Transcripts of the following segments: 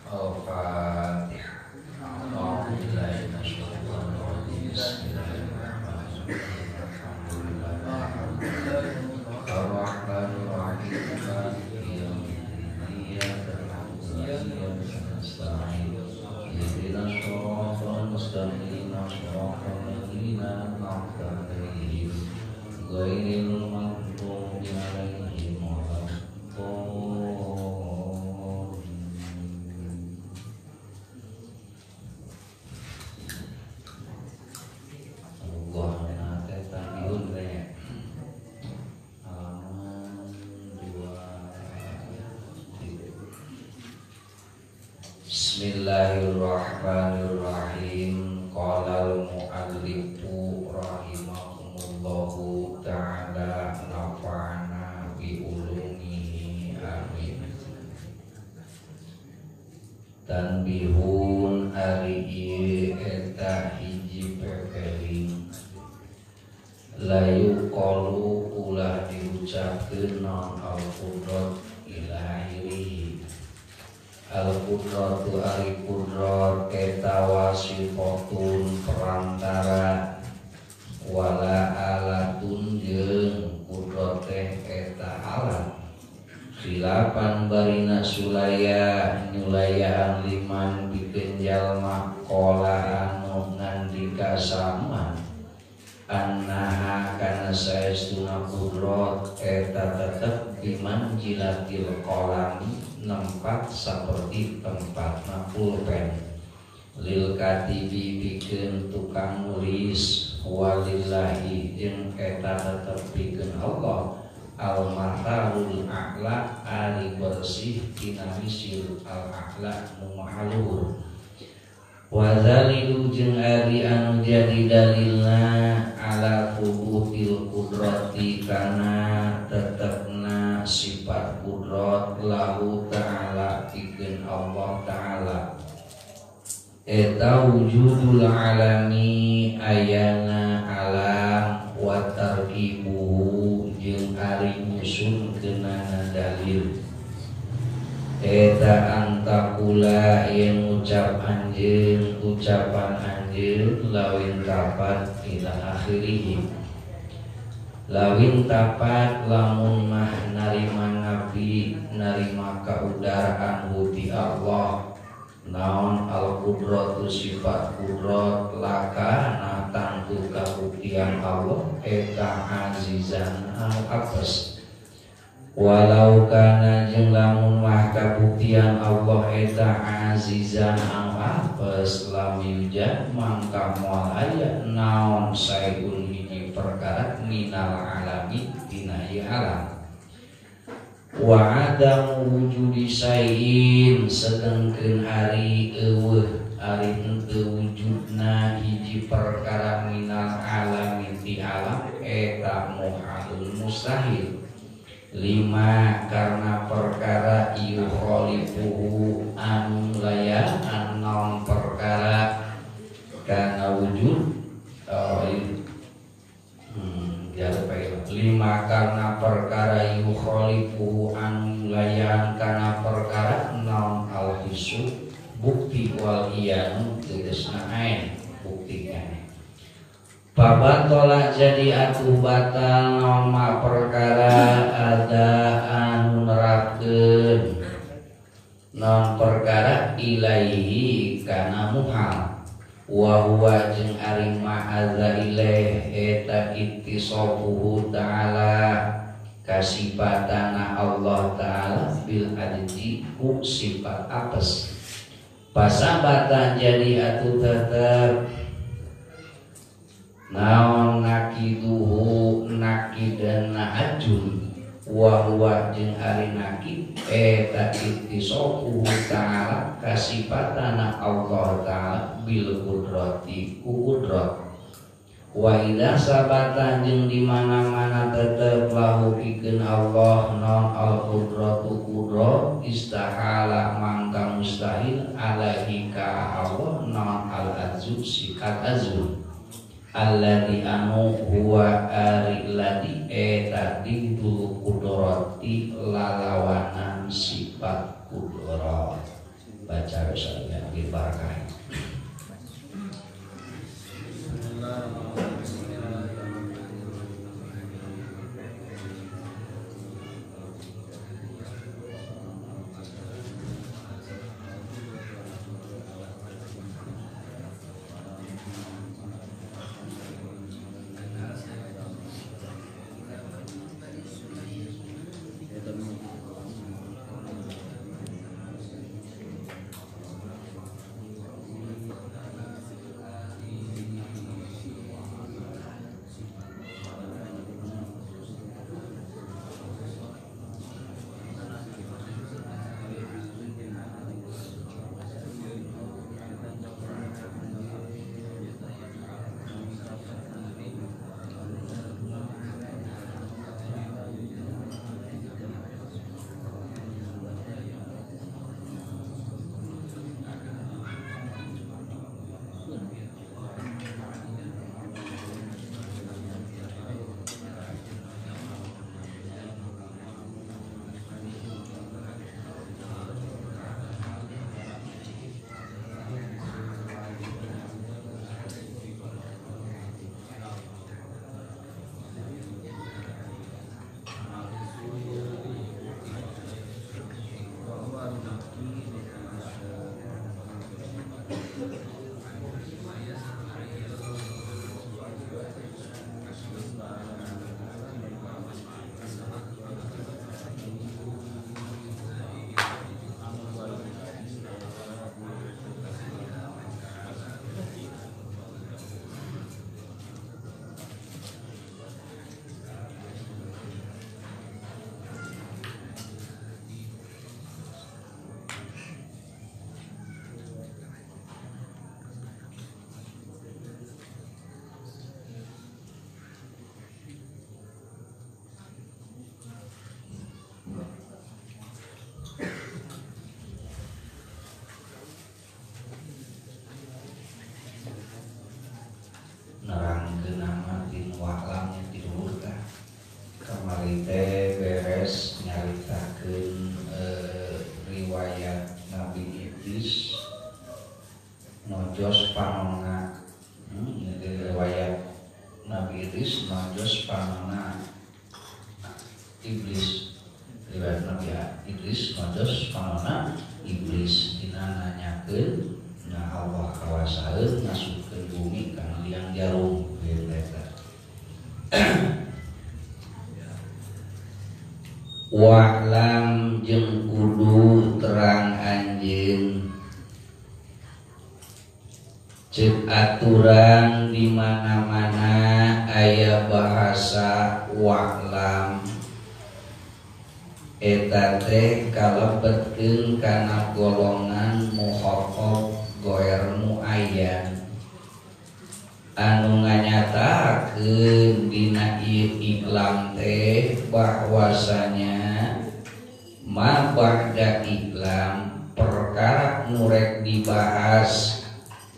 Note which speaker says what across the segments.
Speaker 1: Al-Fatihah. A'udzu billahi minasyaitonir rajim. Bismillahirrahmanirrahim. Alhamdulillah Ar-Rahmanir Rahim. Maliki yaumiddin. Iyyaka na'budu wa iyyaka nasta'in. Ihdinas siratal mustaqim, siratal ladzina an'amta 'alaihim ghairil maghdubi 'alaihim waladdallin. Allah teh tanbihun teh halaman 2. Bismillahirrahmanirrahim. Qala al-muallifu rahimakumullahu ta'ala nafa'ana bi ulumihi amin. Tanbihun ari ieu eta hiji pepeling layu qalu ulah diucapkeun naon al-qudrat ila akhirih. Al-qudratu ari qudrat eta wasifatun perantara wala alatun jeung qudrat teh eta alat khilapan barina sulaya nyulayaan liman pikeun jalma qala anu ngandika sama annaha kana saestuna qudrat eta tetep bimanjilatil qalami nempat seperti tempatna pulpen lil katibi pikeun tukang nulis walillahi jeung eta tetep pikeun Allah al mathalul a'la ari bersih tina misil al a'la nu maha luhur wa zalilu jeung ari anu jadi dalilna ala thubutil qudrati kana tetepna sifat qudrat lahu ta'ala pikeun Allah ta'ala eta wujudul alami ayana alam wa tarkibuhu jeung ari nyusun keunana dalil eta antakula yen ucap anjeun ucapan anjeun lawin tapat ila akhirih lawin tapat lamun mah narima nabi narima kaudaraan ti Allah naon al qudratu sifat qudrat lakana tangtu kabuktian Allah eta azizan anu apes walau kana jeung lamun mah kabuktian Allah eta azizan anu apes lam yujad mangka moal aya naon saeun hiji perkara minal alami tina ieu alam wa adamu wujudi syai'in sedengkeun ari eueuh ari henteu wujudna hiji perkara minal alami ti alam eta muhalun mustahil lima karena perkara yukhalifuhu anu layaan naon perkara kana wujud lima karena perkara yukhalifuhu anu layaan kana perkara naon al-hisu bukti wal iyanu tegasna ain bukti kane babatola jadi atuh batal naon ma perkara ada anu nerapkeun naon perkara ilaihi kana muhal wa huwa jeung ari ma'adza ilaih eta ittisafuhu ta'ala kasifatana Allah ta'ala bil adji ku sifat apes pasabatan jadi atuh tetep naon nakiduhu nakidana ajun wa huwa jeung ari nakid eta ittisafuhu ta'ala kasifatana Allah ta'ala bil qudrati ku qudrat wa idza sabata jeung di mana-mana tetep lahu pikeun Allah naon al qudratu qudrat istahala mangka mustahil alaihi ka Allah naon al azu sifat azu alladzi anu huwa ari ladzi eta didul qudrati lalawanan sifat qudrat. Baca Nabi Idris mados panona iblis dina nanyakeun na Allah kawasaeun ngasupkeun bumi kana liang jarum kieu eta. Wa'lam jeung kudu terang anjeun ceuk aturan di mana-mana aya bahasa wa'lam eta teh kalebetkeun kana golongan mukhatab goer muayyan anu nganyatakeun dina ieu iklam teh bahwasanya ma ba'da iklam perkara nu rek dibahas,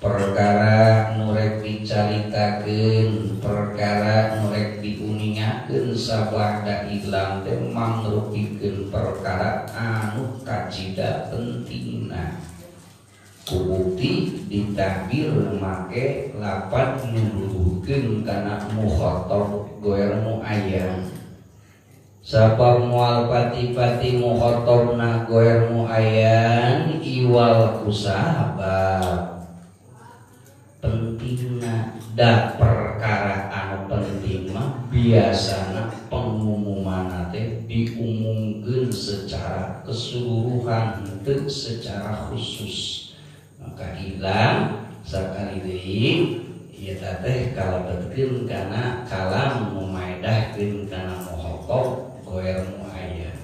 Speaker 1: perkara nu rek dicaritakeun, perkara nu rek diuningakeun sabada iklam teh mangrupikeun perkara anu kacida pentingna. Kubukti ditakbir make lapat nuduhkeun kana mukhatab goer muayyan. Sabab moal pati-pati mukhatabna goer muayyan iwal kusabab pentingna da perkara anu penting mah biasana pengumuman teh diumumkeun secara keseluruhan henteu secara khusus. Maka ilang sakali deui ieu teh kalebetkeun kana kalam nu maedahkeun kana mukhatab goer muayyan.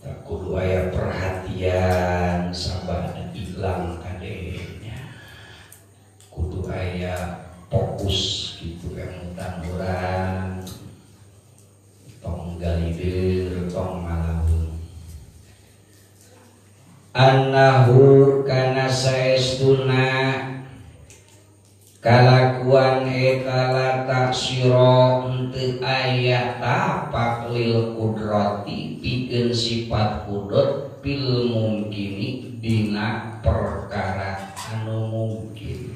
Speaker 1: Tak kudu aya perhatian sabada ilang kadenya. Kudu aya fokus gitu emutan urang tong galider tong malahun. Annahu kana saestuna kalakuan eta la taksira henteu aya tapak lil kudrati pikeun sifat kudrat bil mungkini dina perkara anu mungkin.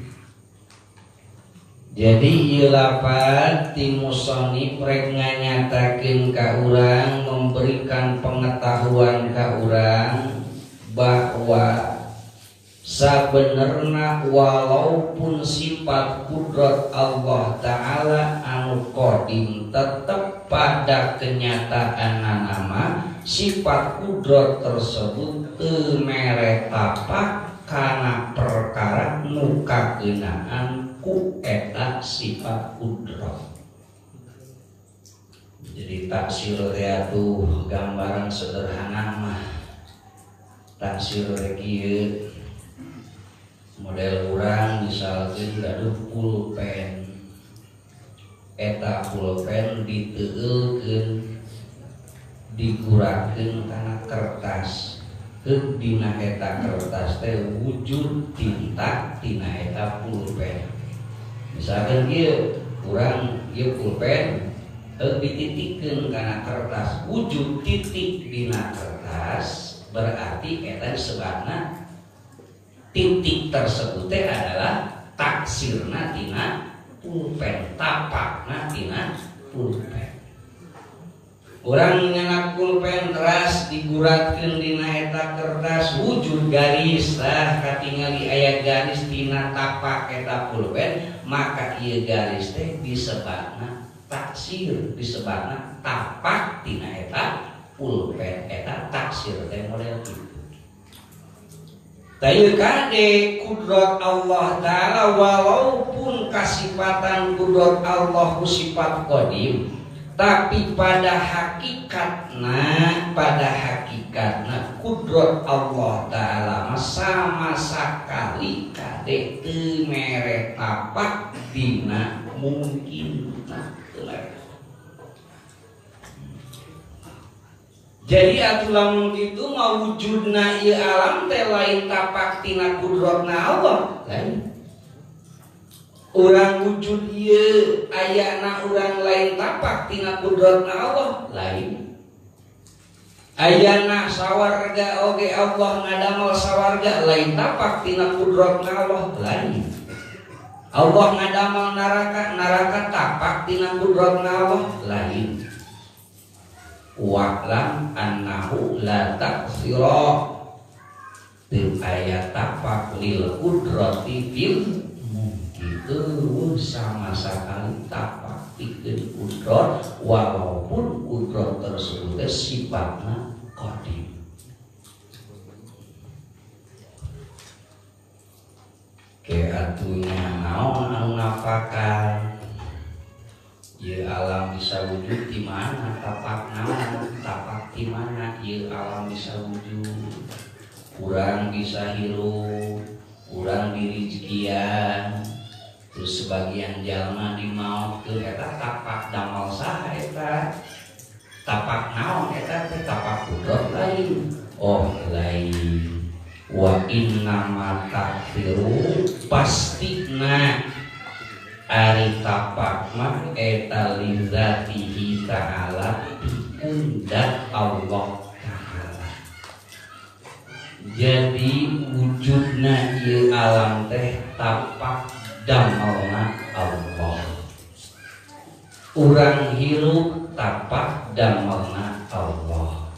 Speaker 1: Jadi ieu lapan ti musannif rek nganyatakeun ka urang, memberikan pengetahuan ka urang bahwa sabenerna walaupun sifat kudrat Allah Ta'ala anu qadim tetep pada kenyataan nama sifat kudrat tersebut teu mere tapak kana perkara nu kageunaan ku eta sifat kudrat. Jadi taksir teh atuh gambaran sederhana mah taksir teh kieu model urang misalkan gaduh pulpen, eta pulpen diteueulkeun digurakeun kana kertas, heuh dina eta kertas teh wujud tinta tina eta pulpen. Misalkan kieu urang ieu pulpen heuh dititikeun kana kertas, wujud titik dina kertas berarti eta disebutna titik tersebut teh adalah taksirna tina pulpen, tapakna tina pulpen. Urang nyenak pulpen teras diguratkeun dina eta kertas wujud garis tah katingali aya garis tina tapak eta pulpen, maka ieu garis teh disebutna taksir, disebutna tapak tina eta pulpen, eta taksir teh model kitu. Tayu kade kudrat Allah Ta'ala walaupun kasifatan kudrat Allah sifat qadim, tapi pada hakikatna kudrat Allah Ta'ala sama sekali kade teu mere tapak dina mungkin. Jadi atuh lamun kitu mah wujudna ieu alam teh lain tapak tina kudratna Allah, lain. Urang wujud ieu ayana urang lain tapak tina kudratna Allah, lain. Ayana sawarga oge Allah ngadamel sawarga lain tapak tina kudratna Allah, lain. Allah ngadamel neraka, neraka tapak tina kudratna Allah, lain. Wa'lam annahu la taqsira teu aya tapak lil qudrati fil mungkin sama sekali tapak pikeun kudrat walaupun kudrat tersebut sifatna qadim. Ke atunya naon anu nafakan ieu alam bisa wujud di mana tapak naon tapak di mana ieu alam bisa wujud kurang bisa hirup kurang dirizkian terus sebagian jalma dimautkeun eta tapak damal saha eta tapak naon eta teh tapak kudrat lain oh lain wa inna ma takfiru pastina ari tapak mah eta lizatihi ta'ala pikeun dat Allah ta'ala. Jadi wujudna ieu alam teh tapak damelna Allah. Urang hirup tapak damelna Allah.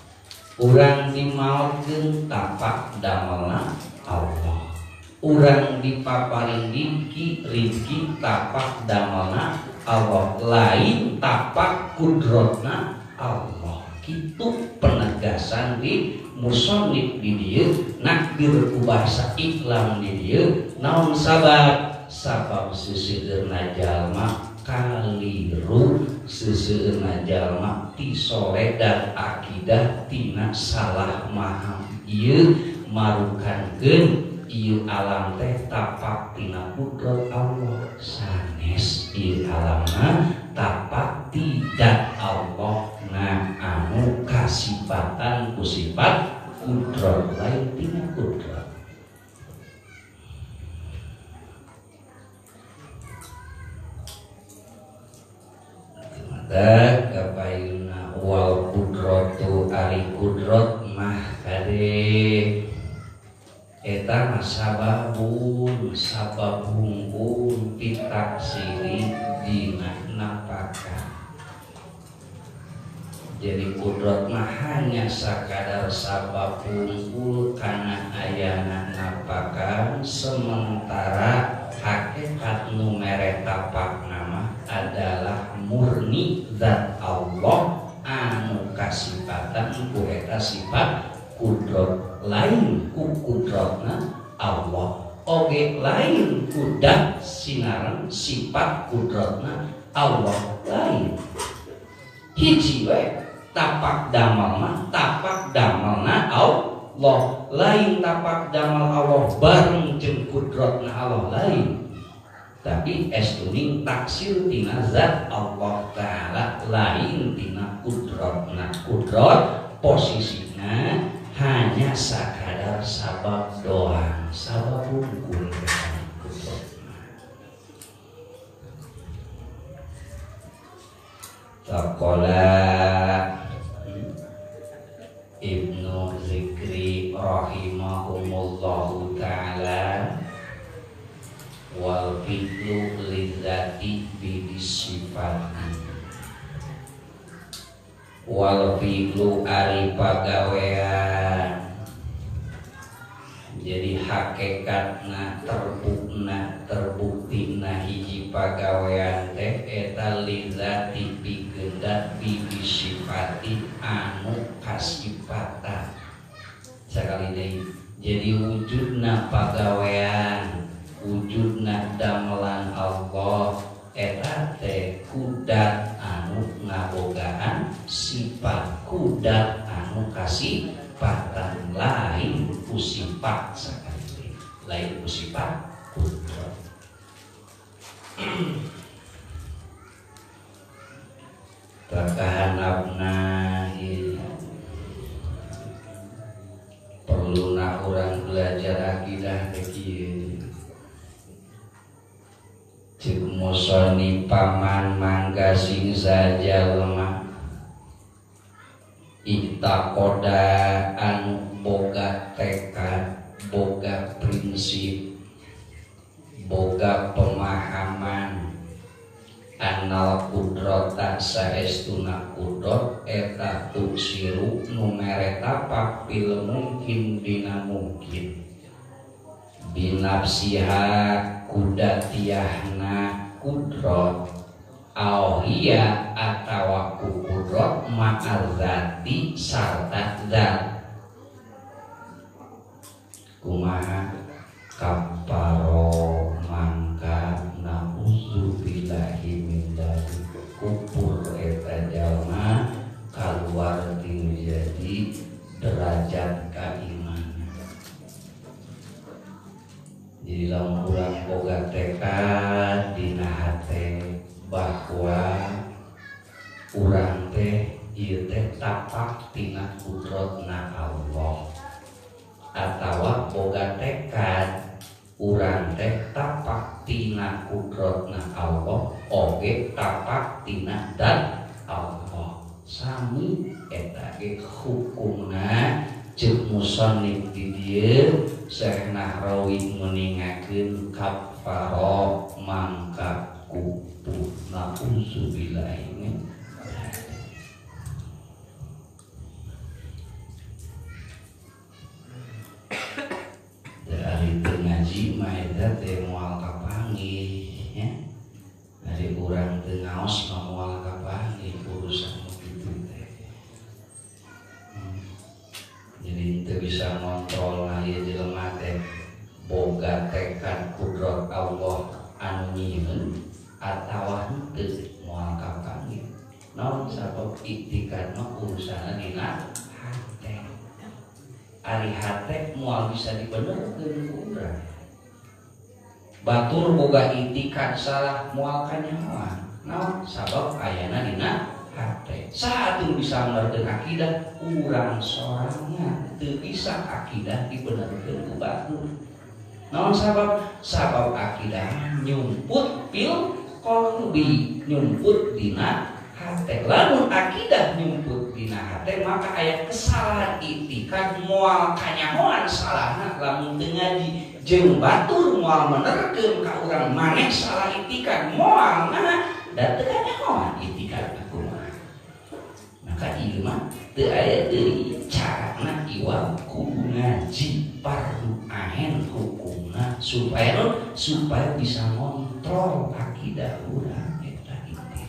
Speaker 1: Urang dimautkeun tapak damelna Allah. Urang dipaparin rizki tapak damelna Allah. Lain tapak kudrotna Allah. Kitu penegasan di musonib di dieu nakdir ku bahasa iklam di dieu naon sabab sabab seseueurna jalma kaliru seseueurna jalma tisoledan akidah tina salah maham ieu marukankeun ieu alam teh tapak tina kudrat Allah sanes ieu alamna tapak tidak Allah na anu kasipatan ku sifat kudrat lain tina kudrat. Mata kapayuna wal kudratu ari kudrat mah kade eta mah sababun sabab hungkul pitaksiri dina napaka. Jadi kudrat mah hanya sakadar sabab hungkul kana ayana napakan sementara hakikat nu mere tapak nama adalah murni zat Allah anu kasipatan ku eta sifat kudrat lain ku kudratna Allah oge lain kudat sinaran sifat kudratna Allah lain hiji we tapak damal mah tapak damalna Allah lain tapak damal Allah bareng jeung kudratna Allah lain tapi estuning taksir tina zat Allah ta'ala lain tina kudratna kudrat posisinya hanya sakadar sabab doang sabab hungkul kudratna. Taqala Ibnu Zikri rahimahumullahu ta'ala wal fi'lu lidzati bidisifati wal fi'lu ari pagawean. Jadi hakikatna terbukna terbuktina hiji pagawean teh eta lidzati pikeun dat bidisifati anu kasipatan. Sakali deui jadi wujudna pagawean wujudna damelan Allah eta teh kudat anu ngabogaan sifat kudat anu kasipatan lain ku sifat sakali lain ku sifat kudrat. Takahanapna perluna urang belajar akidah teh kieu. Cek musoni paman mangga sing saja lemah itakoda anu boga tekad boga prinsip boga pemahaman. Anna Annal qudrata saestuna qudrat eta tuksiru nu mere tapak fil mungkin dina mungkin binafsiha kudatiyahna kudrat auhiya atawa ku kudrat ma'adzati sarta zat kumaha kaparo mangka na'udzubillahi min dzalik kupur eta jalma kaluar ti jadi derajat keimanan. Jadi lamun urang boga tekad dina hate bahwa urang teh ieu teh tapak tina kudrotna Allah atawa boga tekad urang teh tapak tina kudrotna Allah oge tapak tina dan Allah sami eta ge hukumna ceuk musannif di dieu Syekh Nahrawi meningakeun kafaro mangka kupu na'udzubillahi min dari teu ngaji mah eta teh moal kapanggih nya. Dari urang teu ngaos mah moal kapanggih urusan nu kitu teh. Jadi teu bisa ngontrol na ieu jelema teh boga tekad kudrat Allah anu nyieun atawa henteu moal kapanggih. Naon sabab iktikad mah urusanna dina hate. Ari hate moal bisa dibenerkeun ku urang. Batur boga itikad salah moal kanyahoan. Naon sabab ayana dina hate. Saha atuh bisa menerkeun akidah urang sorangan teu bisa akidah dibenerkeun ku batur. Naon sabab? Sabab akidah nyumput fil qalbi, nyumput dina hate. Lamun akidah nyumput dina hate maka aya kesalahan itikad moal kanyahoan salahna lamun teu ngaji jeung batur moal menerkeun ka urang maneh salah itikad moal nah da teu kanyahoan itikad kumaha. Maka ieu mah teu aya deui carana iwal kudu ngaji fardu ain hukumna supaya bisa ngontrol akidah urang eta inti.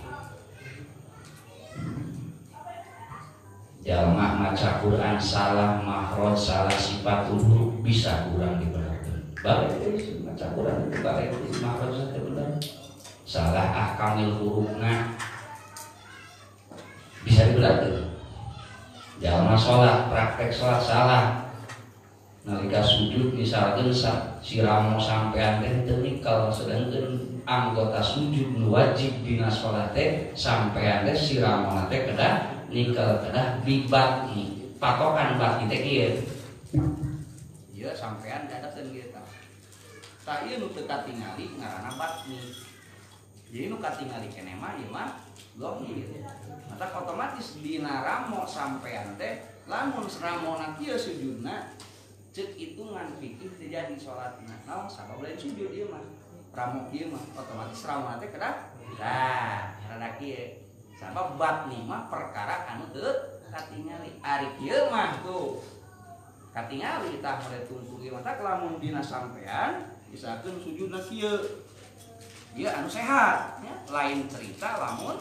Speaker 1: Jalma maca Quran salah makhraj salah sifat huruf bisa urang dibenarkeun. Balik maca Quran itu balik makhraj teh bener. Salah ahkamil hurufna bisa dibenarkeun. Jalma salat praktek salat salah nalika sujud misalkan siramo sampean teh teu nikel sedangkan anggota sujud nu wajib dina salat teh sampean teh siramona teh kedah nikel kedah bibatni patokan batni teh kieu ieu sampean dadakeun kieu tah tah ieu nu teu katingali ngaranna batni jadi nu katingali keneh mah ieu mah zahir maka otomatis dina ramo sampean teh lamun ramona kieu sujudna cek hitungan fikih terjadi sholatna naon sabab lain sujud ieu mah ramo ieu mah otomatis ramona teh kedah tah rada kieu sabab batni mah perkara anu teu katingali ari kieu mah tuh katingali tah mere tungtung ieu mah tah lamun dina sampean misalkeun sujudna kieu ieu anu sehat nya lain cerita lamun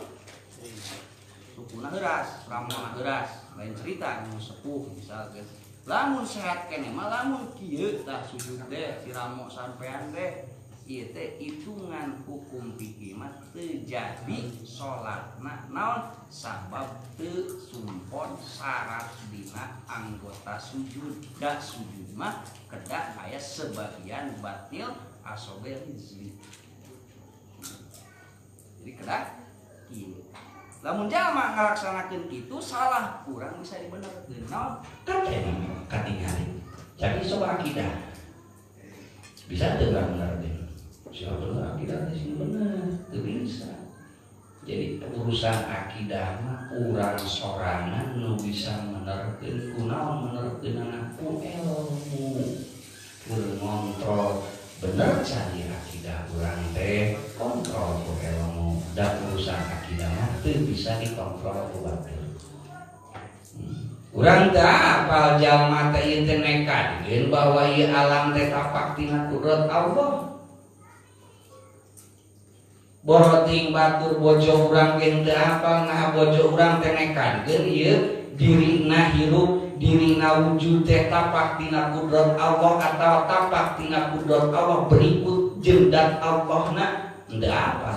Speaker 1: sukuna heuras ramona heuras lain cerita anu sepuh misalkeun lamun sehat keneh mah lamun kieu tah sujud teh si ramo sampean teh ieu teh hitungan hukum fikih mah teu jadi salatna naon sabab teu sumpon syarat dina anggota sujud da sujud mah kedah aya sebagian batil asobe rizli jadi kedah kieu lamun jalma ngalaksanakeun kitu salah kurang bisa dibenerkeun naon kan katingali jadi coba akidah bisa teu bener siapa bener akidah teh sing bener teu bisa. Jadi urusan akidah mah urang sorangan nu bisa menerkeun kunaon menerkeunana ku ilmu keur ngontrol Bener cari akidah urang teh kontrol ku ilmu da urusan akidah mah teu bisa dikontrol ku batur. Urang teh apal jalma teh ieu teh nekadkeun bahwa ieu alam teh tapak tina kudrat Allah. Boroting batur bojo urang ge teu apal nah bojo urang teh nekadkeun ieu dirina hirup dirina wujud teh tapak tina kudrat Allah atau tapak tina kudrat Allah berikut jeung dat Allahna teu apa.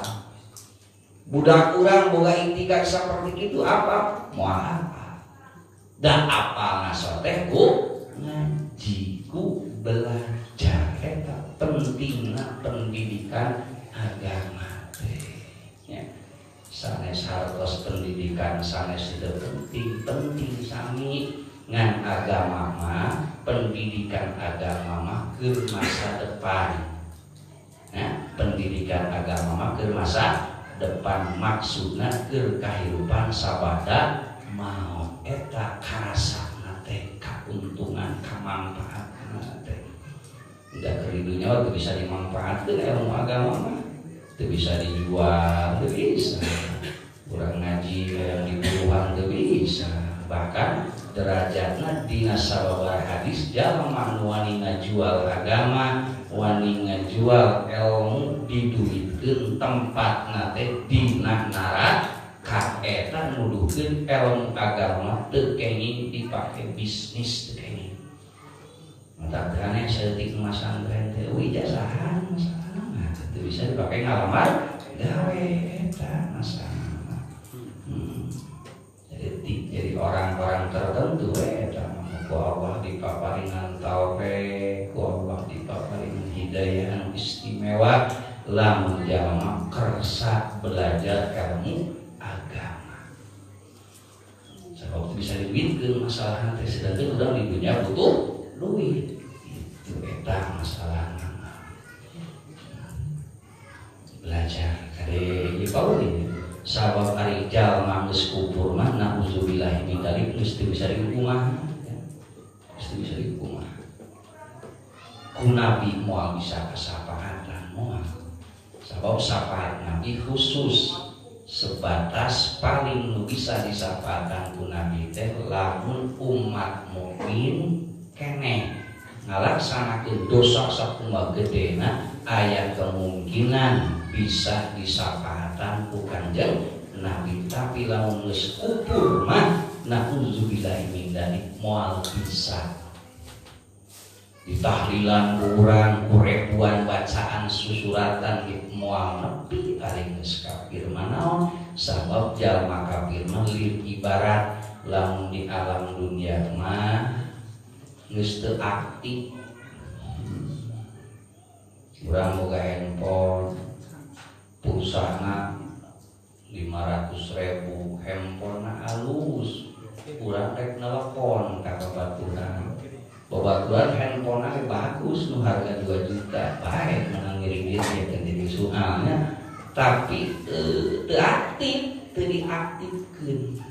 Speaker 1: Budak urang boga itikad saperti kitu apa? Moal apa. Da apal teh ku ngaji ku belajar eta pentingna pendidikan agama teh ya. Sanes hartos pendidikan sanes teu penting, penting sami ngan agama mah pendidikan agama mah keur masa depan. Ya, pendidikan agama mah keur masa depan maksudna keur kahirupan sabada maot eta karasana teh kauntungan kamanfaatna teh. Da keur di dunya teu bisa dimanfaatkeun ilmu agama mah, teu bisa dijual, teu bisa. Urang ngaji yang di puluhan teu bisa. Bahkan derajatna dina sababaraha hadis jalma nu wani ngajual agama, wani ngajual ilmu diduitkeun tempatna teh dina neraka eta nuduhkeun ilmu agama teu kenging dipake bisnis teu kenging. Mata aneh saeutik masantren teh ijazahan masalahna teu bisa dipake ngalamar gawe eta masalah. Jadi orang-orang tertentu eta mah ku Allah dipaparingan taufik, ku Allah dipaparingan hidayah anu istimewa lamun jalma kersa belajar ilmu agama. Sabab bisa diduitkeun masalah teh sedangkeun urang di dunya butuh duit. Itu eta masalahna. Belajar kade ieu pauli. Sabab ari jalma geus kufur mah nauzubillahi min dzalik geus teu bisa dikumaha. Geus teu bisa dikumaha. Ku nabi moal bisa kasapaatan moal. Sabab syafaat nabi khusus sebatas paling nu bisa disapaatan ku nabi teh lamun umat mukmin keneh ngalaksanakeun dosa sakumaha gedena aya kemungkinan bisa disapaatan ku Kanjeng Nabi. Tapi lamun geus kufur mah nauzubillahi min dzalik moal bisa. Ditahlilan urang ku ribuan bacaan susuratan ge moal nepi ari geus kafir mah naon sabab jalma kafir mah lil ibarat lamun di alam dunia mah geus teu aktif. Urang boga handphone pulsana 500.000, handphonena alus, urang rek nelpon ka babaturan. Babaturan handphonena bagus nu harga 2 juta, bae menang ngiring duit ya kan jadi soalnya, tapi teu aktif, teu diaktifkeun.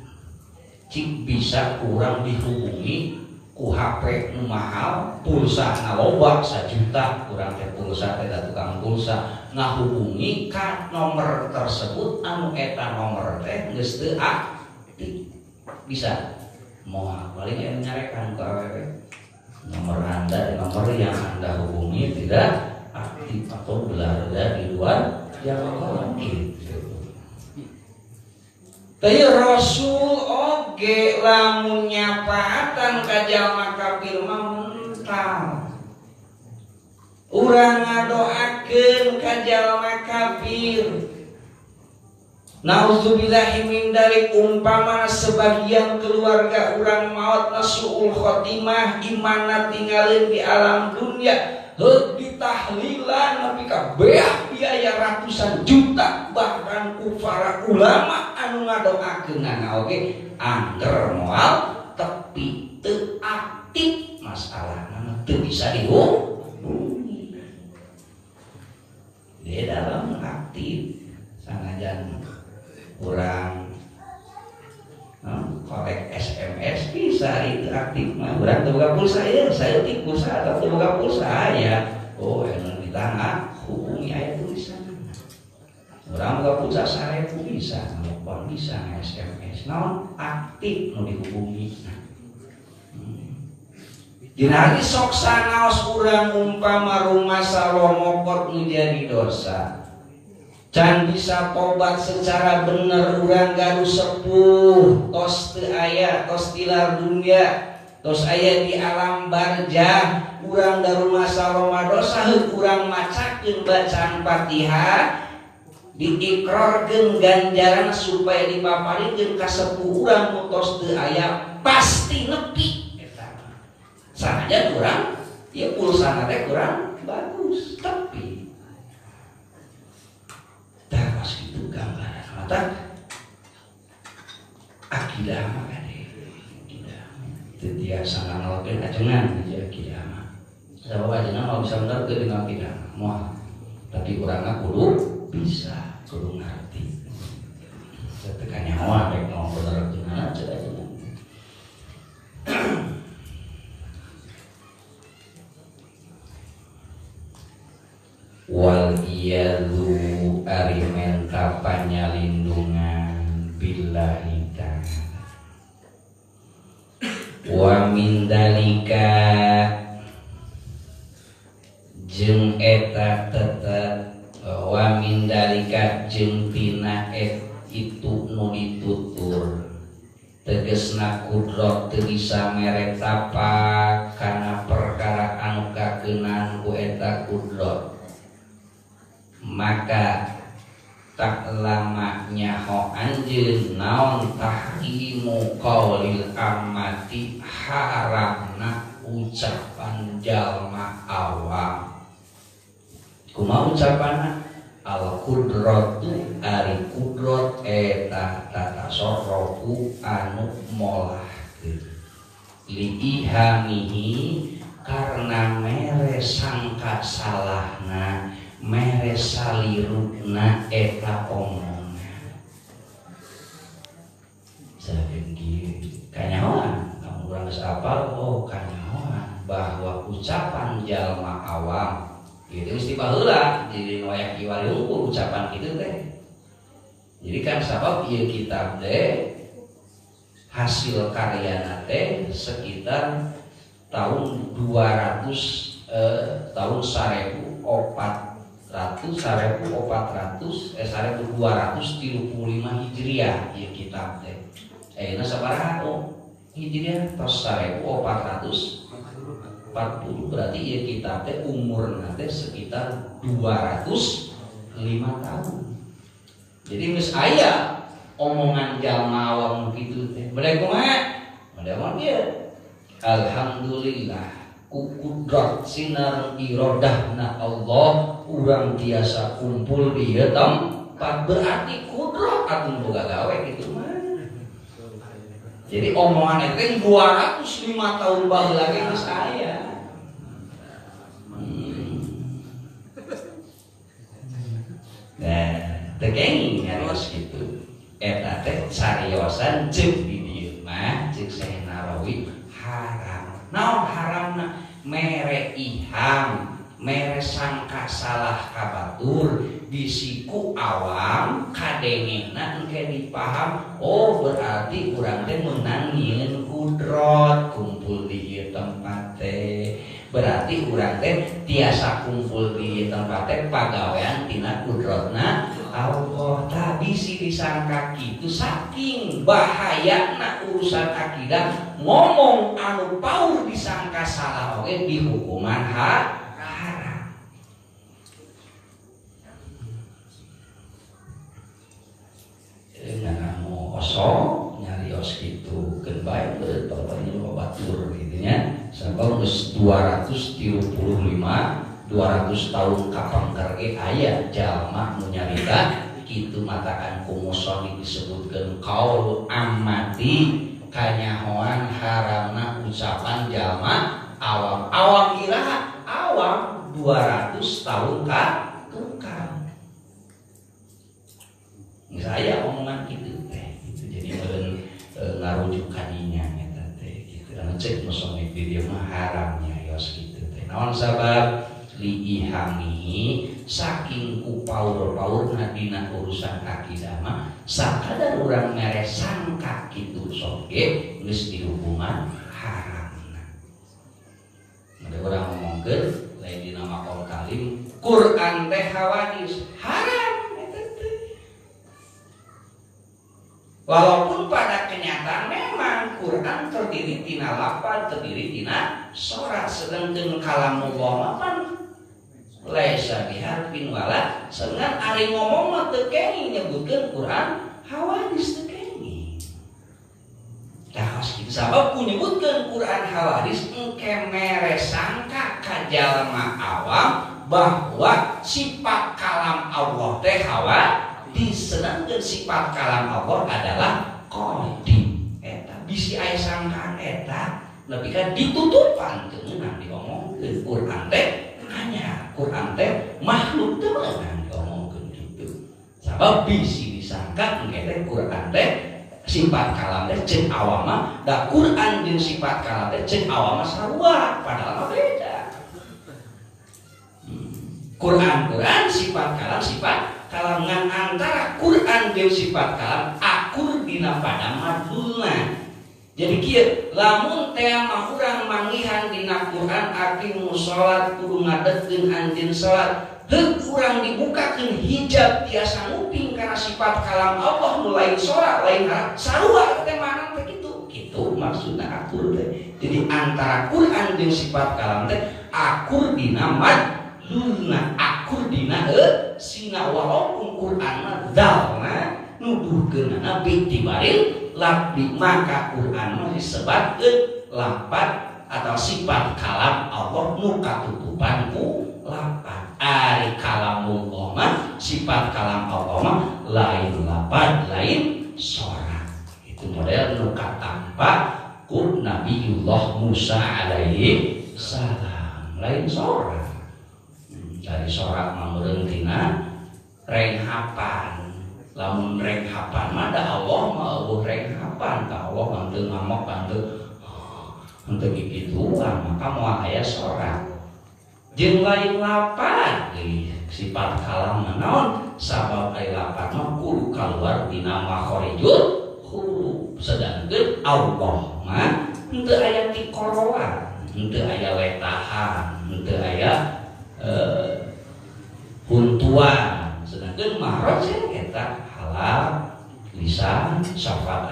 Speaker 1: Cik bisa kurang dihubungi ku HP nu mahal, pulsa loba 1 juta, kurang teh pulsa teh da tukang pulsa ngahubungi ka nomor tersebut anu eta nomor teh geus teu aktif. Bisa moal paling aya nyarekan ku awewe. Nomor Anda, nomor yang Anda hubungi tidak aktif atau berada di luar jangkauan gitu. Tapi Rasul oge lamun nyapaatan ka jalma kafir mah mental. Urang ngadoakeun ka jalma kafir. Nauzubillahi min dzalik umpama sebagian keluarga urang maot nasuul khotimah imana tinggalin di alam dunia heuh ditahlilan nepi ka beak biaya ratusan juta bahkan ku para ulama anu ngadoakeunana oge angger moal tepi teu aktif masalahna teu bisa dihubungi. Di dalam aktif sanajan urang kolek SMS bisa itu aktif mah urang teu boga pulsa ya saya tik pulsa atau teu boga pulsa ya oh anu perintah ngahubungi aya tulisan. Urang boga pulsa 1000 bisa, nelpon bisa, SMS naon aktif nu dihubungi. Dina hari sok sanaos urang umpama rumasa lomokot nu jadi dosa. Can bisa tobat secara bener urang gaduh sepuh, tos teu aya, tos tilar dunia, tos aya di alam barjah, urang darumasa loma dosa heuh urang macakeun bacaan Fatihah diikrarkeun ganjaran supaya dipaparikeun ka sepuh urang nu tos teu aya pasti nepi eta. Sanajan urang ieu pulsana teh kurang bagus tepi. Tah pas kitu gambaran mata akidah mah kade. Akidah teu tiasa nganalkeun ajengan hiji akidah mah. Sabab ajengan mah bisa benerkeun dina akidah moal. Tapi urangna kudu bisa kudu ngarti. Satekan nyawa rek ngomong bener gimana cek ajengan. Wal iyadzu ari menta panyalindungan billahi ta'ala. Wa min dalika jeung eta tetep wa min dalika jeung tina itu nu ditutur tegesna kudrot teu bisa mere tapak kana perkara anu kakeunaan ku eta kudrot maka tak lama nyaho anjeun naon tahrimu qaulil ammati haramna ucapan jalma awam. Kumaha ucapanna? Al kudratu ari kudrat eta tatasarrufu anu molahkeun liihamihi karena mere sangka salahna mere saliruna eta omongan. Sakeun kieu kanyahoan lamun urang geus apal oh kanyahoan bahwa ucapan jalma awam itu mesti baheula jadi wayah kiwari unggul ucapan kitu teh. Jadi kan sabab ieu kitab teh hasil karyana teh sekitar tahun 200 tahun 1400 1235 Hijriah ieu kitab teh. Ayeuna sabaraha Hijriah tos 1440 berarti ieu kitab teh umurna teh sekitar 205 tahun. Jadi geus aya omongan jalma awam kitu teh. Bade kumaha? Bade mah kieu. Alhamdulillah ku kudrat sinar iradahna Allah urang tiasa kumpul di ieu tempat berarti kudrat atuh boga gawe kitu mah. Jadi omongan itu 205 tahun baheula ge geus aya. Nah, teu kenging nyarios kitu. Eta teh cariosan ceuk di dieu mah ceuk Syekh Narawi haram. Naon haramna? Mere iham, mere sangka salah ka batur bisiku awam kadengena engke dipaham oh berarti urang teh meunang nyieun kudrot kumpul di ieu tempat teh berarti urang teh tiasa kumpul di ieu tempat teh pagawean tina kudrotna Allah. Tah bisi disangka kitu saking bahayana urusan akidah ngomong anu paur disangka salah oge dihukuman haram. Nganamu osok nyarios gitu keun bae bapaknya batur gitu nya sabab geus 235 200 tahun kapangker ge aya jalma nu nyarita kitu matakan ku musonif disebutkeun qaul ammati kanyahoan haramna ucapan jalma awam. Awam iraha awam 200 tahun ka tukang. Saya omongan gitu teh gitu. Jadi meureun ngarujuk kadinya eta teh gitu. Anu cek musonif di dieu mah haramnya yos kitu teh. Naon sabab Liihamihi saking ku paur-paurna dina urusan akidah mah sakadar urang mere sangka kitu sok ge geus dihukuman haramna. Ada urang ngomongkeun lain dina maqam talim Quran teh hawadis haram eta teh. Walaupun pada kenyataan memang Quran terdiri tina lafaz, terdiri tina sorak, sedangkan kalamullah mah pan laisa biharfin wala sedangkan ari ngomong mah teu kenging nyebutkeun Quran hawadis teu kenging. Tah kitu sabab ku nyebutkeun Quran hawadis engke mere sangka ka jalma awam bahwa sifat kalam Allah teh hawadis, sedangkan sifat kalam Allah adalah qadim. Eta bisi aya sangkaan eta nepi ka ditutupan teu meunang diomongkeun Quran teh hanya Quran teh makhluk teu meunang diomongkeun kitu. Sabab bisi disangka engke teh Quran teh sifat kalam teh ceuk awam, da Quran jeung sifat kalam teh ceuk awam sarua, padahal mah beda. Quran Quran sifat kalam sifat kalam, ngan antara Quran jeung sifat kalam akur dina pada madulna. Jadi kieu lamun teh mah urang manggihan dina Quran aqimu salat kudu ngadegkeun anjeun salat, heuk urang dibukakeun hijab tiasa nguping kana sifat kalam Allah nu lain salat lain sarua teh mana teh kitu. Kitu maksudna akur teh. Jadi antara Quran jeung sifat kalam teh akur dina madlulna, akur dina sina, walaupun Quran mah dalna nuduhkeunana bi'tibaril lafzi, maka Quran mah disebatkeun lafaz atau sifat kalam Allah nu katutupan ku lafaz. Ari kalamullah mah sifat kalam Allah mah lain lafaz lain sorak. Itu model nu katampa ku Nabiullah Musa alaihi salam, lain sorak. Dari sorak mah meureun tina renghapan. Lamun renghapan mah da Allah mah eueuh renghapan, ka Allah mah teu ngamok henteu kikituan, maka moal aya sorak. Jeung lain lapan sifat kalam mah naon? Sabab aya lapan mah kudu kaluar tina makharijul huruf. Sedangkeun Allah mah henteu aya tikoroan, henteu aya letahan, henteu aya huntuan. Sedangkan mahraj eta halal lisan syafaat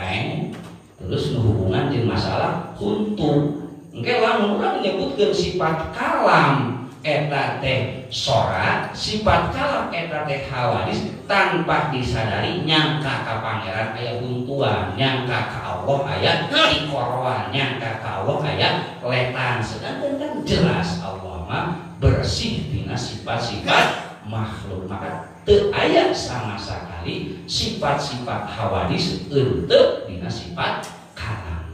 Speaker 1: terus hubungan jeung masalah huntu. Engke lamun urang nyebutkeun sifat kalam eta teh sorak, sifat kalam eta teh hawadis, tanpa disadari nyangka ka pangeran aya huntuan, nyangka ka Allah aya tikoroan, nyangka ka Allah aya letan. Sedangkan kan jelas Allah mah bersih tina sifat-sifat makhluk, maka teu aya sama sekali sifat-sifat hawadis henteu dina sifat kalam.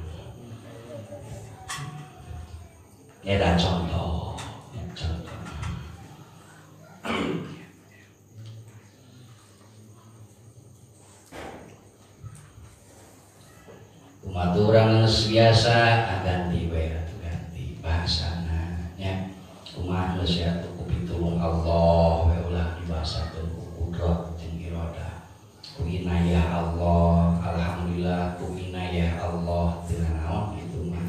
Speaker 1: Eta contoh, ya contoh. Umat urang geus biasa ganti we atuh, ganti bahasana nya. Kumaha geus ya ku pitulung Allah we ulah dibahasakeun ku kudrat jeung iradah. Ku inayah Allah, alhamdulillah ku inayah Allah teu naon kitu mah.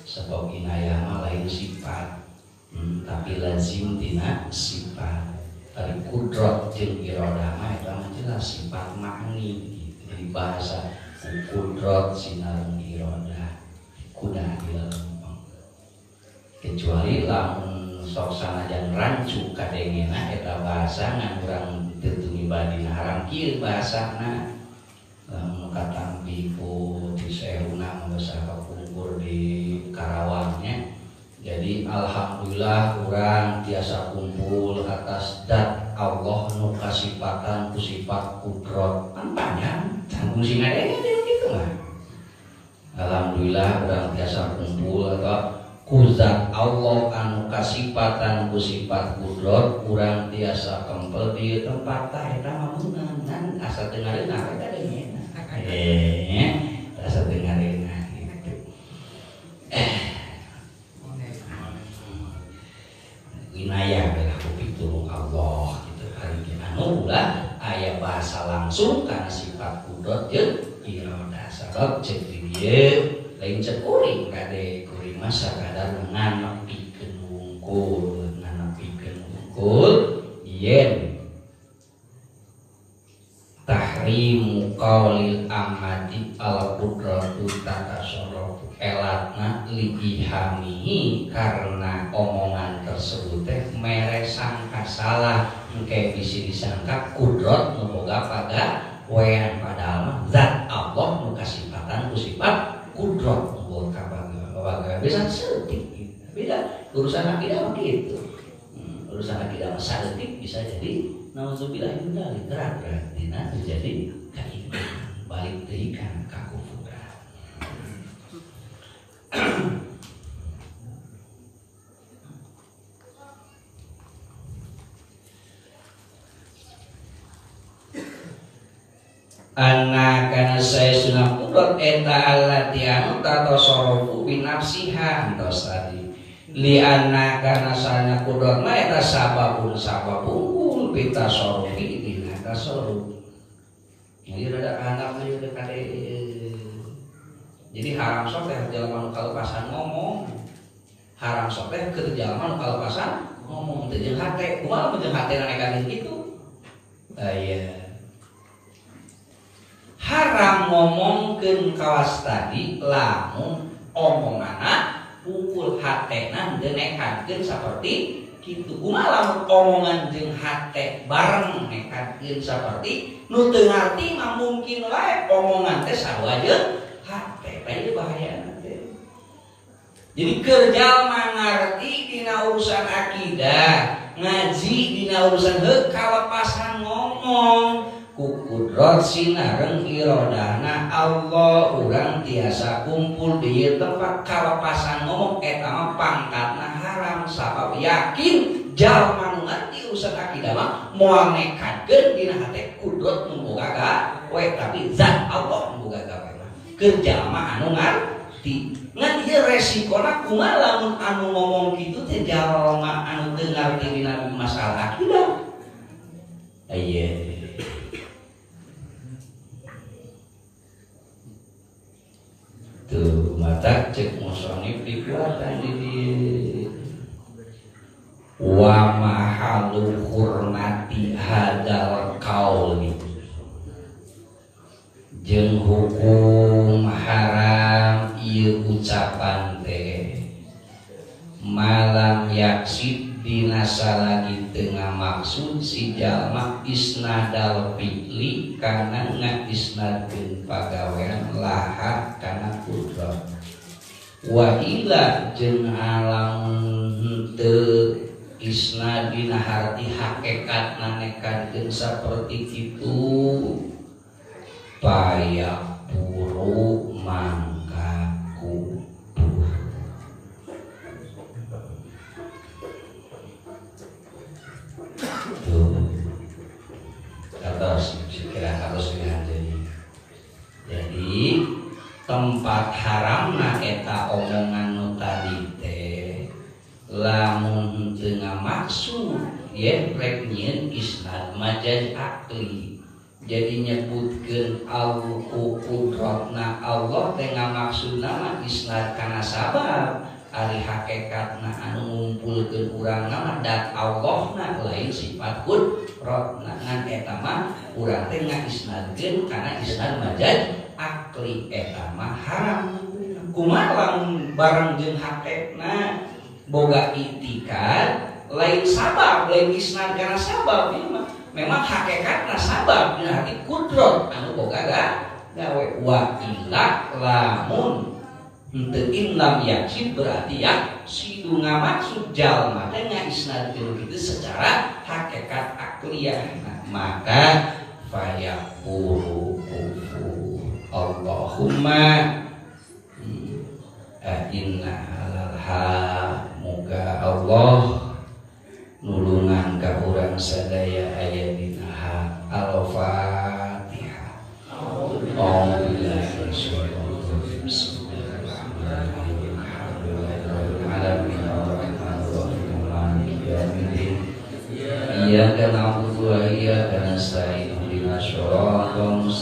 Speaker 1: Sebab inayah mah lain sifat, tapi lazim tina sifat. Ari kudrat jeung iradah mah eta mah jelas sifat makni gitu. Jadi bahasa ku kudrat sinareng iradah kudah dilempeng. Kecuali lamun sok sanajan rancu kadengena eta bahasa ngan urang teu tumiba dina haram kieu bahasana. Lamun katampi ku ti saeuna mah kapungkur di Karawangnya. Jadi alhamdulillah urang tiasa kumpul atas dat Allah nu kasipatan ku sifat kudrat. Kan panjang canggung sing ngadenge kitu mah. Alhamdulillah urang tiasa kumpul atau kuzat Allah anu kasipatan ku sifat kudrat urang tiasa kempel di tempat tah eta mah meunang ngan asa teu ngareunah eta dengena. Asa teu ngareunah gitu. Inayah bela tiasa langsung kana sifat kudrat jeung iradah sabab cek di dieu lain cek kuring kade kuring mah sakadar nganepikeun wungkul yen tahrimu qaulil amati al qudratu tatasarrafu elatna liihamihi karena omongan tersebut teh mere sangka salah engke bisi disangka kudrat nu boga pagawean padahal mah zat Allah nu kasifatan ku sifat kudrat nu boga pagawean bisa seutik gitu. Beda urusan akidah mah kitu. Urusan akidah mah saeutik bisa jadi nauzubillah min dzalik berat dina terjadi keimanan balik deui kana kakufuran. Anna kana saesuna kudrat eta allati anu tatasarrafu bi nafsiha entos tadi li anna kana sana kudrat mah eta sababun sababun bitasarrufi dina tasarruf. Jadi rada anak mah ieu kade. Jadi haram sok teh jalma nu kalepasan ngomong. Haram sok teh keur jalma nu kalepasan ngomong teh jeung hate. Kumaha mun jeung hate na kitu? Aya. Haram ngomongkeun kawas tadi lamun omonganna pukul hatena henteu nekadkeun saperti kitu. Kumaha lamun omongan jeung hate bareng nekadkeun saperti nu teu ngarti mah mungkin wae omongan teh sarua jeung hate. Tah ieu bahayana teh. Jadi keur jalma ngarti dina urusan akidah, ngaji dina urusan heuh kalepasan ngomong ku kudrat sinareng irodahna Allah urang tiasa kumpul di ieu tempat kalepasan ngomong eta mah pangkatna haram sabab yakin jalma nu ngarti urusan akidah mah moal nekadkeun dina hate kudrat nu boga gawe tapi zat Allah nu boga gawe mah keur jalma anu ngarti. Ngan ieu resikona kumaha lamun anu ngomong kitu teh jalma anu teu ngarti dina masalah akidah. Aya tuh mata cek musonif dikuatan di dieu wa mahalu hurmati hadal qauli jeung hukum haram ieu ucapan teh malam yaksid dina salagi teu ngamaksud si jalma isnadal fi'li kana ngaisnadkeun pagawean laha kana kudrat wa ila jeung lamun henteu isnad dina harti hakikatna nekadkeun saperti kitu payapuru mangka kubur. Tuh atas sekira harus jadi. Jadi tempat haramna eta omongan nu tadi teh lamun teu ngamaksud yen rek nyieun isnad majaz akli. Jadi nyebutkeun al-qudratna Allah teh ngamaksudna mah isnad kana sabab ari hakikatna anu ngumpulkeun urangna mah dat Allahna lain sifat qudratna ngan eta mah urang teh ngaisnadkeun kana isnad majaz akli eta mah haram. Kumaha lamun bareng jeung hakikatna boga itikad lain sabab lain isnad kana sabab ieu mah memang hakikatna sabab dina hati kudrat anu boga gawe wa illa lamun henteu in lam yaksid berarti ya sidu ngamaksud jalma teh ngaisnadkeun kitu secara hakikat akliyah maka fayaqulu kufur. Allahumma inna alal ha muga Allah nulungan ka urang sadaya aya dina hak. Al-Fatihah. Alhamdulillah. Iyyaka na'budu wa iyyaka nasta'in ihdinas siratal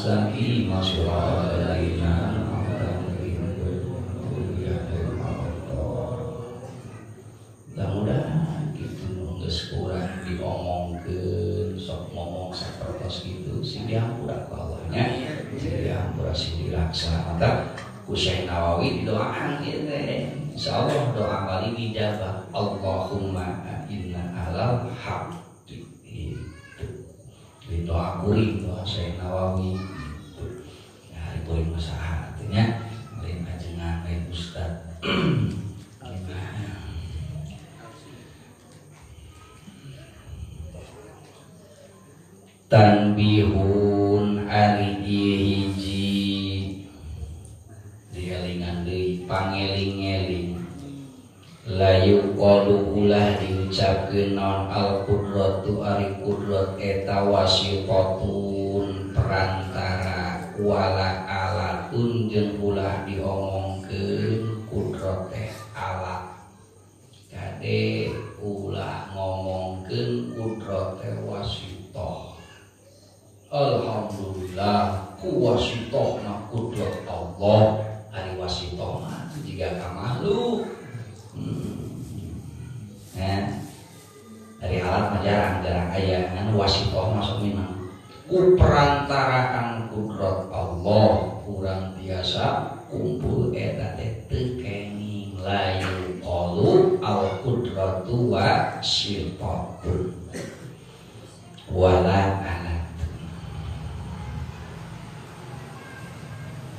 Speaker 1: nasta'in siratal ladzina an'amta 'alaihim. Mudah-mudahan gitu geus kurang diomongkeun sok ngomong sapertos kitu sing dihampura ku Allah nya, sing dihampura sing dilaksa. Maka ku Syekh Nawawi didoaan ieu teh insyaallah doa kali dijabah. Allahumma inna alal haq itu di doa kuring doa Syekh Nawawi itu ya hari kuring masaha artinya lain ajengan lain ustad. Tanbihun ari hiji dielingan deui pangeling-eling layu qalu ulah diucapkeun naon al qudratu ari qudrat eta wasiqatun perantara wala alatun jeung ulah diomongkeun qudrat teh alat. Kade ulah ngomongkeun qudrat teh wasithah. Alhamdulillah ku wasithahna qudrat Allah. Ari wasithah mah jiga ka makhluk. Nah, dari alat mah jarang-jarang aya ngan wasithah mah sok memang ku perantaraan kudrat Allah kurang biasa kumpul eta teh teu kenging layu qalu al qudratu wa sifatun wala alat.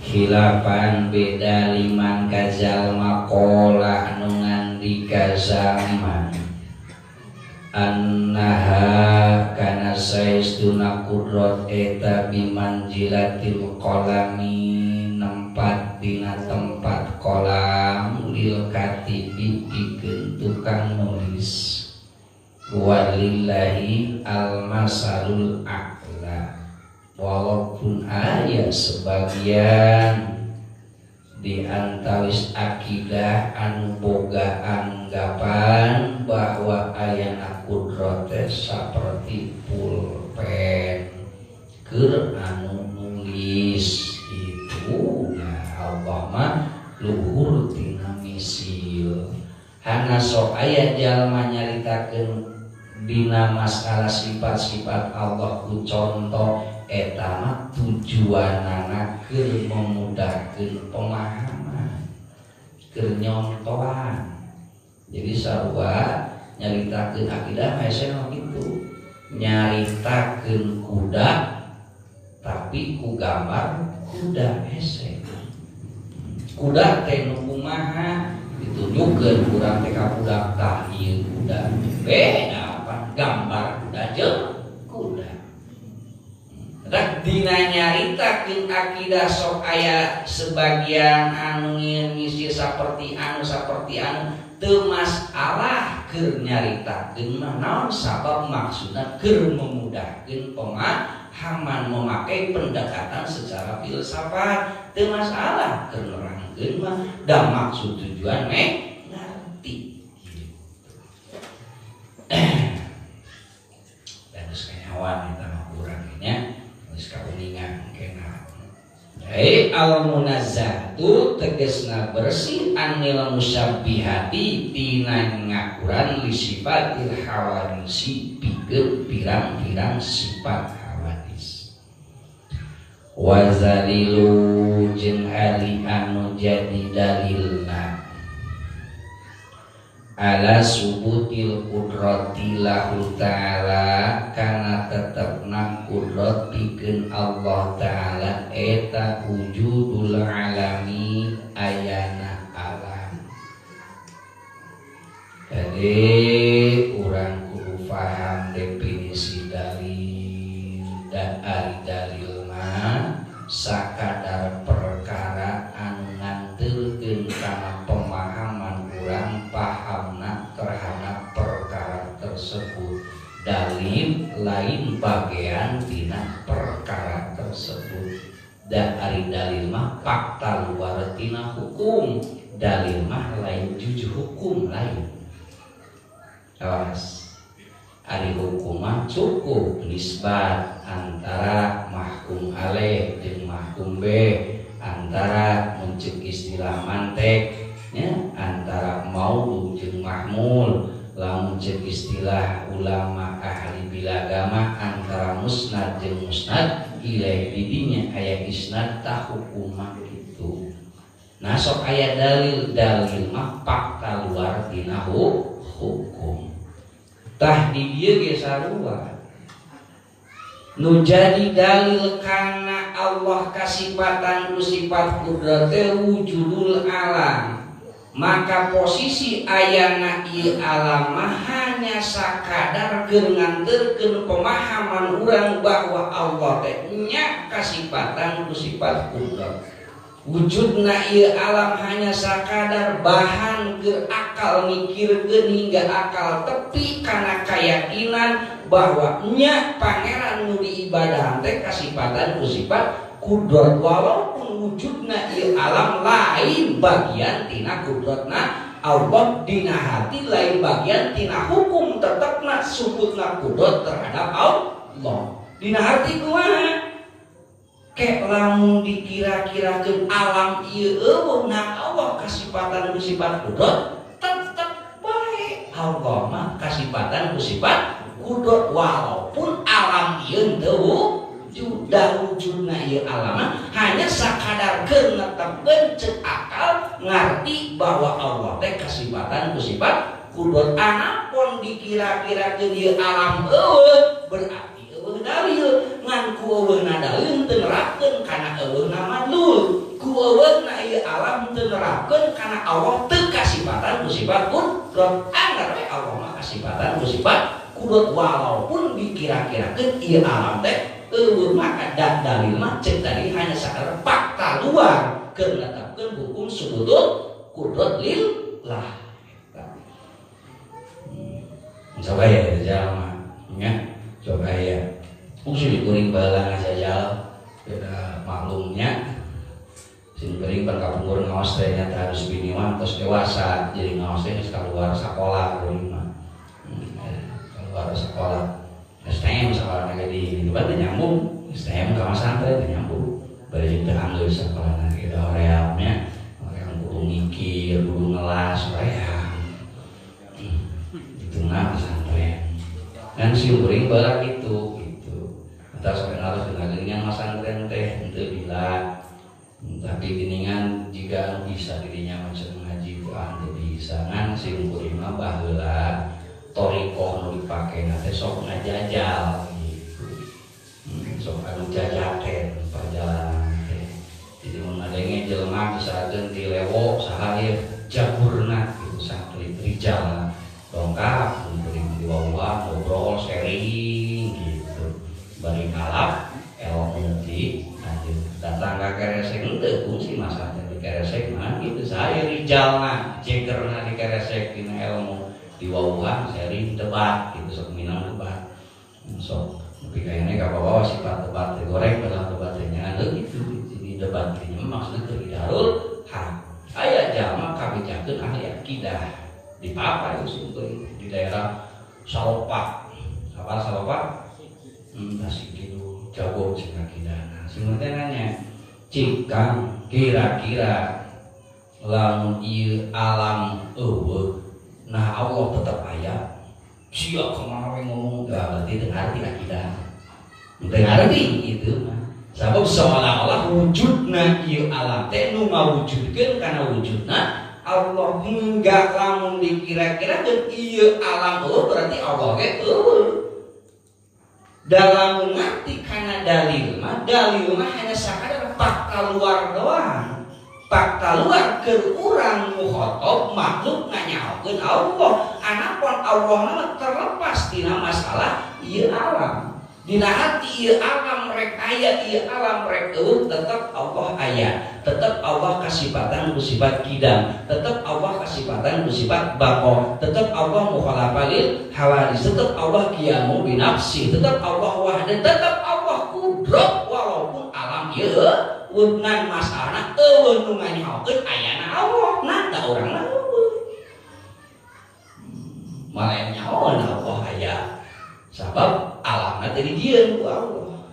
Speaker 1: Khilafan beda liman kazal maqala anu ngandika zaman annaha kana saestuna qudrat eta bimanzilatil qalami nempat dina tempat kolam lil katibi pikeun tukang nulis walillahi almasalul a'la. Walaupun aya sebagian di antawis akidah anu boga anggapan bahwa ayana kudrat teh saperti pulpen keur anu nulis itu ya Allah mah luhur tina misil. Hana sok aya jalma nyaritakeun dina masalah sifat-sifat Allah ku contoh eta mah tujuanana keur memudahkeun pemahaman, keur nyontohan. Jadi sarua nyaritakeun akidah mah hese mah kitu, nyaritakeun kuda tapi ku gambar kuda hese. Kuda teh nu kumaha ditunjukkeun kurang teh ka kuda tah ieu kuda. Beda apa gambar kuda jeung kuda. Dina nyaritakeun akidah sok aya sebagian anu ngisi saperti anu teu masalah keur nyaritakeun mah naon sabab maksudna keur memudahkeun pemahaman memakai pendekatan secara filsafat teu masalah keur nerangkeun mah da maksud tujuan meh ngarti gitu. Dan geus kanyawan eta mah urang nya geus kauningan kena. Baik al munazzahatu tegasna bersih anil musyabbihati tina ngakuran li sifatil hawadisi pikeun pirang-pirang sifat hawadis. Wa zalilu jeung ari anu jadi dalilna ala subutil qudrati lahu ta'ala kana tetepna qudrat pikeun Allah ta'ala eta wujudul alami ayana alam. Jadi urang kudu paham definisi dalil dan ari dalil mah sakadar perkara anu nganteurkeun kana pemahaman urang pahamna terhadap perkara tersebut. Dalil lain bagian tina perkara tersebut. Da ari dalil mah fakta luar tina hukum. Dalil mah lain jujur hukum lain. Awas. Ari hukum mah cukup nisbat antara mahkum alaih jeung mahkum bih, antara mun ceuk istilah mantek nya antara maudhu jeung mahmul, lamun ceuk istilah ulama ahli bilagama antara musnad jeung musnad ilaih, didinya aya isnad tah hukum mah kitu. Nah sok aya dalil, dalil mah fakta luar tina hukum. Tah di dieu ge sarua nu jadi dalil kana Allah kasipatan ku sifat kudrat teh wujudul alam, maka posisi ayana ieu alam mah hanya sakadar keur nganterkeun pemahaman urang bahwa Allah teh nya kasipatan ku sifat kudrat. Wujudna ieu alam hanya sakadar bahan ke akal mikirkeun hingga akal tepi kana keyakinan bahwa nya pangeran nu diibadahan teh kasipatan ku sifat kudrat, walaupun wujudna ieu alam lain bagian tina kudratna Allah, dina hati lain bagian tina hukum tetepna subutna kudrat terhadap Allah. Dina hati kumaha? Kek lamun dikira-kirakeun alam ieu eueuh, nah Allah kasipatan ku sifat kudrat tetep bae Allah mah kasipatan ku sifat kudrat walaupun alam ieu teu wujud. Da wujudna ieu alam mah hanya sakadar keur netepkeun ceuk akal ngarti bahwa Allah teh kasipatan ku sifat kudrat. Anapun dikira-kirakeun ieu alam eueuh berarti eueuh dalil, ngan ku eueuhna dalil teu nerapkeun kana eueuhna madlul, ku eueuhna ieu alam teu nerapkeun kana Allah teu kasipatan ku sifat kudrat. Angger we Allah mah kasipatan ku sifat kudrat walaupun dikira-kirakeun ieu alam teh eueuh, maka dalil mah ceuk tadi hanya sakadar fakta luar keur netepkeun hukum subutul kudrat lillah. Coba ya jalma nya, coba ya usul kuring baheula ngajajal beda maklumnya sing kuring pan kapungkur ngaos teh nya harus bini mah tos dewasa jadi ngaos teh geus keluar sakola kuring mah. Keluar sekolah STM, sekolah ge di itu teh nyambung STM ka masantren teh nyambung bari jeung teu anggeus sakolana ge da hoream nya, hoream kudu mikir kudu ngelas hoream itu mah pesantren kan si kuring baheula kitu gitu. Entar sok harus ngageningan masantren teh henteu bila, tapi geningan jika bisa dirinya macam ngaji itu ah teu bisa. Ngan si kuring mah baheula thoriqoh nu dipake teh sok ngajajal gitu. Sok anu jajaken perjalanan teh. Jadi mun ngadenge jelema misalkeun di lewo saha ieu jagurna gitu santri rijal dongkap kuring di bawah ngobrol sharing gitu bari ngalap ilmu di lanjut datang ka keresek henteu fungsi masa di keresek mah gitu saya rijalna jegerna di keresek dina ilmu di wawuhan sharing debat gitu sok minang debat sok tapi kayaknya gak apa-apa sifat debat teh goreng dalam debat teh nya gitu. Jadi debat teh maksudna keur darul haq aya jalma kabejakeun ahli akidah di Papa itu di daerah Salopa. Apa Salopa? Tasik gitu jago cing akidah. Nah, sing teh nanya, "Cik Kang, kira-kira lamun ieu alam eueuh, nah Allah tetap aya?" Sia kumaha we ngomong, da berarti teu ngarti akidah. Teu ngarti itu mah. Sabab seolah-olah wujudna ieu alam teh nu ngawujudkeun kana wujudna Allah, hingga lamun dikira-kira dan ieu alam eueuh berarti Allah ge eueuh. Dalam ngerti kana dalil mah hanya sakadar fakta luar doang. Fakta luar keur urang mukhatab makhluk nganyahokeun Allah. Anapun Allah mah terlepas tina masalah ieu alam. Dina hati ieu alam rek aya, ieu alam rek eueuh, tetep Allah aya. Tetep Allah kasipatan ku sifat kidam, tetep Allah kasipatan ku sifat baqa, tetep Allah mukhalafah lil hawadis, tetep Allah qiyamu binafsi, tetep Allah wahda, tetep Allah kudrat walaupun alam ieu eueuh ngan masalahna eueuh nu nganyahokeun ayana Allah. Nah, da urang mah eueuh. Malah nyahoan Allah aya. teh dijieun ku Allah.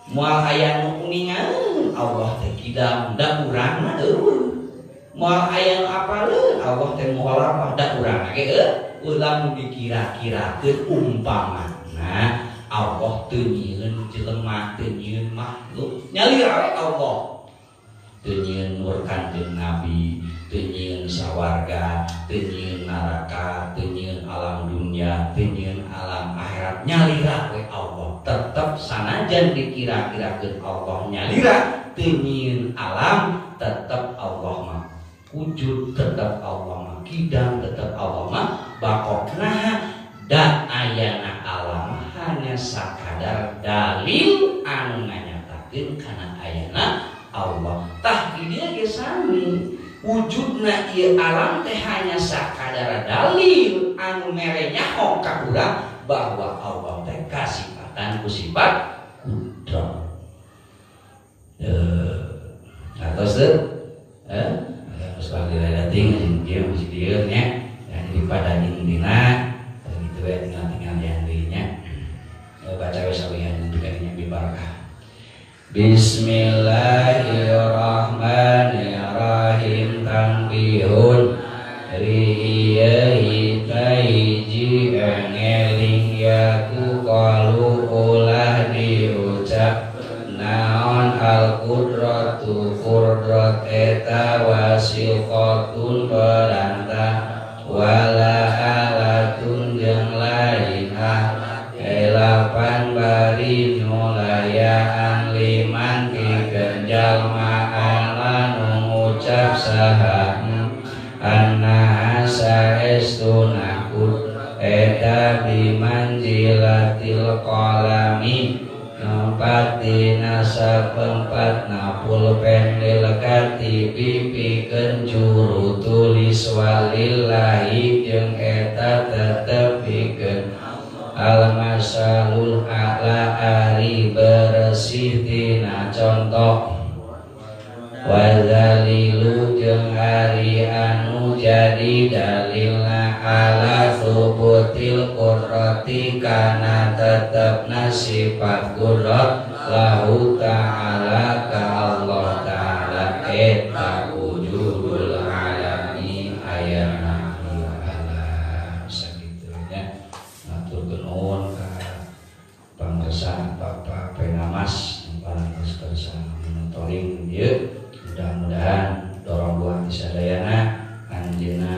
Speaker 1: Moal aya nu kuningan Allah teh kidam da urang mah eueuh. Moal aya nu apaleun Allah teh muhalafah da urang ge eueuh. Lamun dikira-kirakeun umpamana Allah teu nyieun jelema, teu nyieun makhluk, nyalira we Allah. Teu nyieun nur Kanjeng Nabi, teu nyieun sawarga, teu nyieun neraka, teu nyieun alam dunia, teu nyieun alam akhirat, nyalira we Allah. Tetep sanajan dikira-kirakeun Allah nyalira, teu nyieun alam, tetep Allah mah wujud, tetep Allah mah kidam, tetep Allah mah bakok. Nah, da ayana alam hanya sakadar dalil anu nganyatakeun kana ayana Allah. Tah di dieu ge sami wujudna ieu alam teh hanya sakadar dalil anu mere nyaho ka urang bahwa Allah teh kasipatan ku sifat kudrat. Atos teu? Geus lagi ting ieu masih dieu nya. Jadi pada intina gitu we tinggal-tinggal yang deui nya. Baca we sawihan nanti kadinya bi barakah. Bismillahirrahmanirrahim. Tanbihun riyahi taiji ngeling yaku qalu ulah diucap naon al qudratu qudrat eta wasiqatun perantah wala alatun jeung lain elapan bari nulayaan liman pikeun jalma anu ngucap saha anna saestuna eta bimanzilatil qalami nempat dina sapempatna pulpen dilekati pipikeun juru tulis walillahi jeung eta tetep pikeun al-masalul a'la ari bersih tina contoh wa dalilu jeung ari anu jadi dalilna ala subutil qudrati kana tetepna sifat qudrat lahu ta'ala ka Allah ta'ala eta wujudul alami ayana alam. Sagitunya ngaturkeun nuhun ka pangersa Bapak Penamas parantos kersa monitoring ieu. Mudah-mudahan dorong buah sadayana anjeunna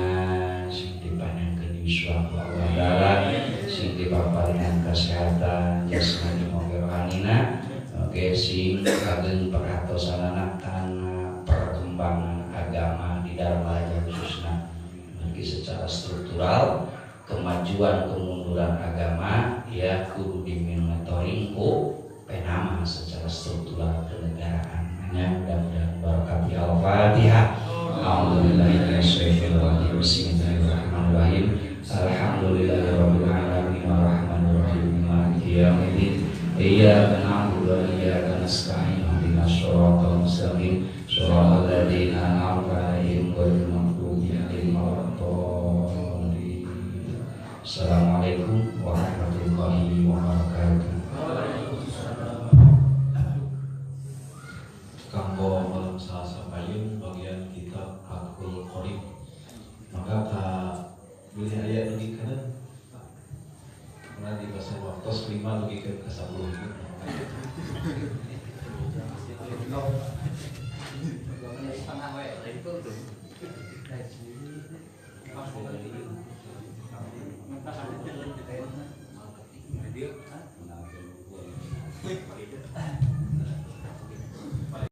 Speaker 1: sing dipanjangkeun yuswa ku Allah Ta'ala, sing dipaparingan kesehatan jasmani maupun rohanina, oke sing kageng perhatosanana kana perkembangan agama di Darmaraja khususna. Meski secara struktural kemajuan kemunduran agama ya kudu dimonitoring ku Penama secara struktural kenegaraan. Mudah-mudahan barokah. Al-Fatihah. A'udzubillahi minasyaitonir rajim. Bismillahirrahmanirrahim. Alhamdulillahirabbil alamin arrahmanirrahim maliki yaumiddin. Iyyaka na'budu wa iyyaka nasta'in. Ihdinas siratal mustaqim. Siratal ladzina an'amta 'alaihim ghairil maghdubi 'alaihim waladdallin. Assalamualaikum warahmatullahi wabarakatuh.
Speaker 2: Kanggo malam Selasa payun bagian kitab Fathul Qorib. Maka ka bilih aya dugikeun karena di bahasa waktos 5 dugikeun ka 10 menit.